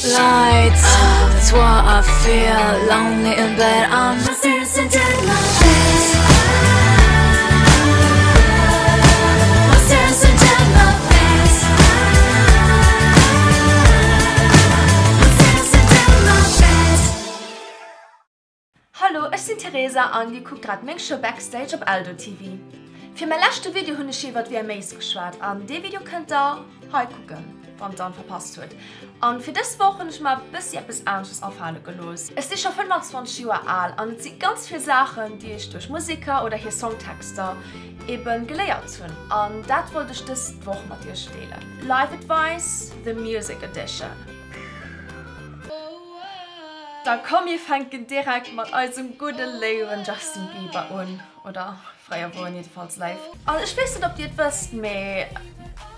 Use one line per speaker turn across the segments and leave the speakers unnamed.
Lights, that's what I feel Lonely in bed, I'm dancing to my bed Dancing to my bed Dancing to my bed
Hallo, ech sinn d'Theresa an dir kuckt grad meng Show Backstage op Eldo TV. Fir mäi leschte Video hunn ech iwwert VMAs geschwat an dee Video kënnt der hei kucken, wann der en verpasst hutt. An fir dës Woch hunn ech mer e bëssi eppes anesches afale gelooss. Ech si scho 25 Joer al an et si ganz vill Saachen, déi ech duerch Museker oder hir Songtexter eben geléiert hunn an dat wollt ech dës Woch mat iech deelen. Life Advice, the music edition. Da komm mir fänken direkt mat eisem gudde léiwen Justin Bieber un, oder fréier wor en jiddefalls léif. An ech weess net ob dir et wësst, mee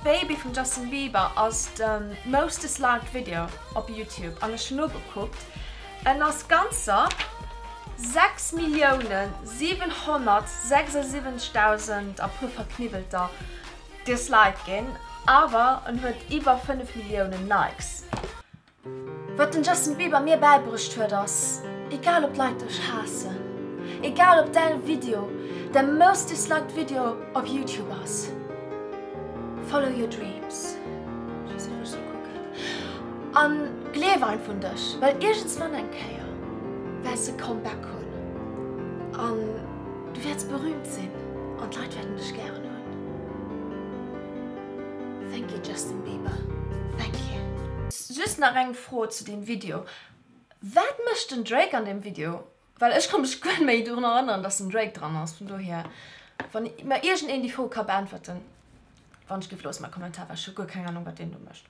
Baby vum Justin Bieber ass de most disliked Video op Youtube an ech hunn nogekuckt, en ass ganzer 6.776.000 a puer verkniwwelter disliked ginn, awer en huet iwwer 5 Milliounen Likes. Wat den Justin Bieber mir bäibruecht huet ass, egal ob d'Leit dech haassen, egal ob däin Video de most disliked Video op Youtube ass, follow your dreams, ech weess net wou ech soll kucken, an gleef einfach un dech, well iergendswann eng Kéier wäerts de Comeback hunn an du wäerts berühmt sinn an d'Leit wäerten dech gären hunn. Thank you Justin Bieber, thank you. Just nach eng Fro zu deem Video, Wat mécht den Drake an deem Video? Well ech ka mech guer net méi drun erënneren, dass den Drake dran ass. Vun dohier, wann mer iergendeen déi Fro ka beäntwerten, wann ech géif, loosst mer e Kommentar, well ech hu guer keng Anung, wat deen do mécht.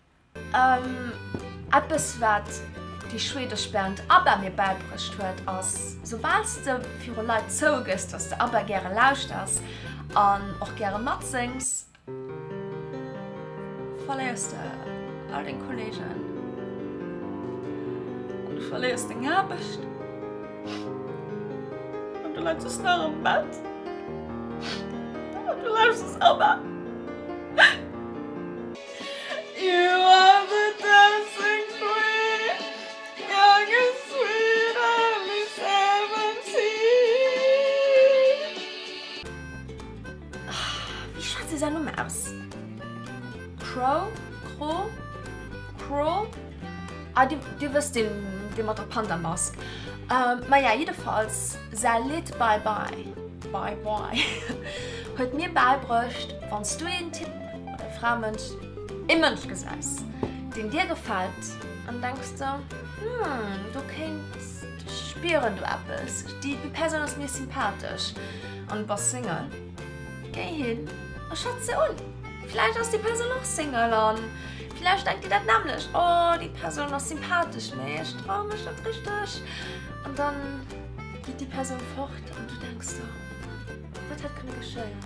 Eppes wat déi schwedesch Band ABBA mir bäibruecht huet ass, soubal s de viru Leit zougëss, dass de ABBA gäre lauschters an och gäre matséngs, verléiers de all deng Kolleegen an du verléiers deng Aarbecht an du läits just nach am Bett an du lauschters ABBA. You are the dancing queen, young and sweet, only 17. Wéi schwätzt ee säin Numm aus? Crow? Cro? Cro? Ah, dir, dir wësst, deen, dee mat der Panda-Mask. Maja, jiddefalls, säi Lidd Bye Bye, Bye Bye, huet mir bäibruecht, wann s du een Typ oder Fra, Mënsch, ee Mënsch gesäis, deen dir gefält, an denks de, Hm, do kéint, ech spieren do eppes, déi Persoun ass mir sympathesch, an du bass Single, géi hin a schwätz se un. Vläicht ass déi Persoun och Single an vläicht denkt dir dat nämmlecht, Oh, déi Persoun ass sympathesch, mee ech traue mech net richteg. An dann geet déi Persoun fort an du denks der, Wat hätt kënne geschéien?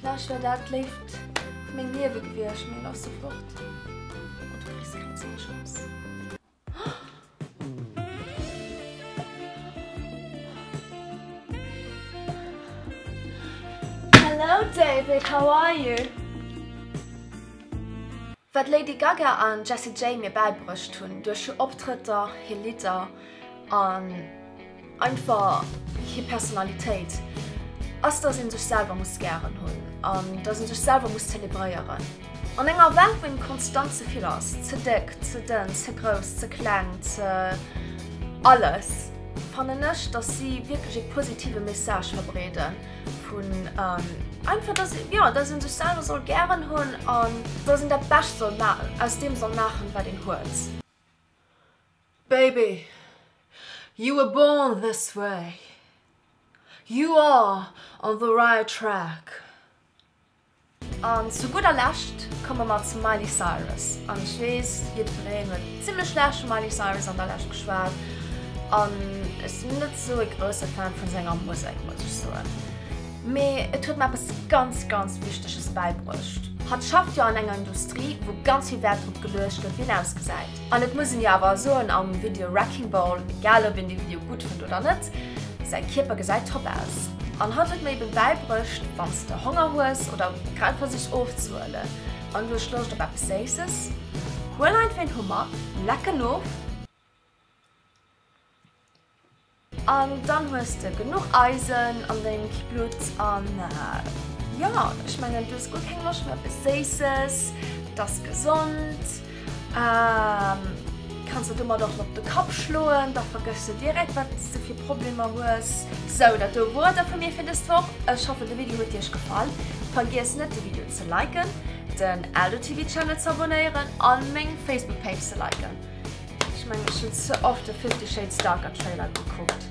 Vläicht wär dat d'Léift vu mengem Liewe gewiescht, mee elo ass se fort an du kriss keng zweet Chance. Hello David, how are you? Wat Lady Gaga an Jessie J mir bäibruecht hunn, duerch hir Optrëtter, hir Lidder an einfach hir Personalitéit, ass dass een sech selwer muss gären hunn an dass een sech selwer muss zelebréieren. An enger Welt wou een konstant ze vill ass, ze déck, ze dënn, ze grouss, ze kleng, ze alles, fannen ech dass si wierklech ee positive Message verbreeden vun einfach dass jo dass een sech selwer soll gären hunn an dass een dat Bescht soll aus deem soll maachen wat een huet. Baby, you were born this way, you are on the right track. An zu gudder Lescht komme mer zum Miley Cyrus. An ech weess, jiddwereen huet zimmlech schlecht vum Miley Cyrus an der Lescht geschwat. An ech sinn net sou e grousse Fan vun senger Musek, muss ech soen. Mee et huet mer eppes ganz, ganz Wichteges bäibruecht. Hatt schafft jo an enger Industrie, wou ganz vill Wäert drop geluecht gëtt, wéi een ausgesäit. An et muss een jo awer soen, am Video Wrecking Ball, egal ob een dee Video gutt fënnt oder net, säi Kierper gesäit top aus. An hatt huet mir eben bäibruecht, wann s de Honger hues oder grad versichs ofzehuelen an du hues Loscht op eppes Séisses, Huel einfach een Hummer, leck en of an dann hues de genuch Eisen an dengem Blutt an jo, ech mengen du hues guer keng Loscht méi op eppes Séisses, et ass gesond. Kanns de domat och op de Kapp schloen, da vergëss de direkt wat s de fir Problemer hues. Sou, dat do wor et da vu mir fir dëst Woch. Ech hoffen de Video huet iech gefall. Vergiess net de Video ze liken, den EldoTv Channel ze abonnéieren an meng Facebook Page ze liken. Ech mengen ech hunn ze oft de Fifty Shades Darker Trailer gekuckt.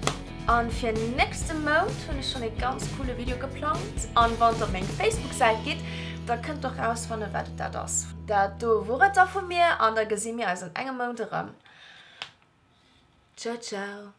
An fir nächste Mount hunn ech schon e ganz coole Video geplangt an wann der op meng Facebook Säit gitt, da kënnt der och rausfannen wat et dat ass. Dat do wor et da vu mir an da gesi mir eis an engem Mount erëm. Ciao ciao.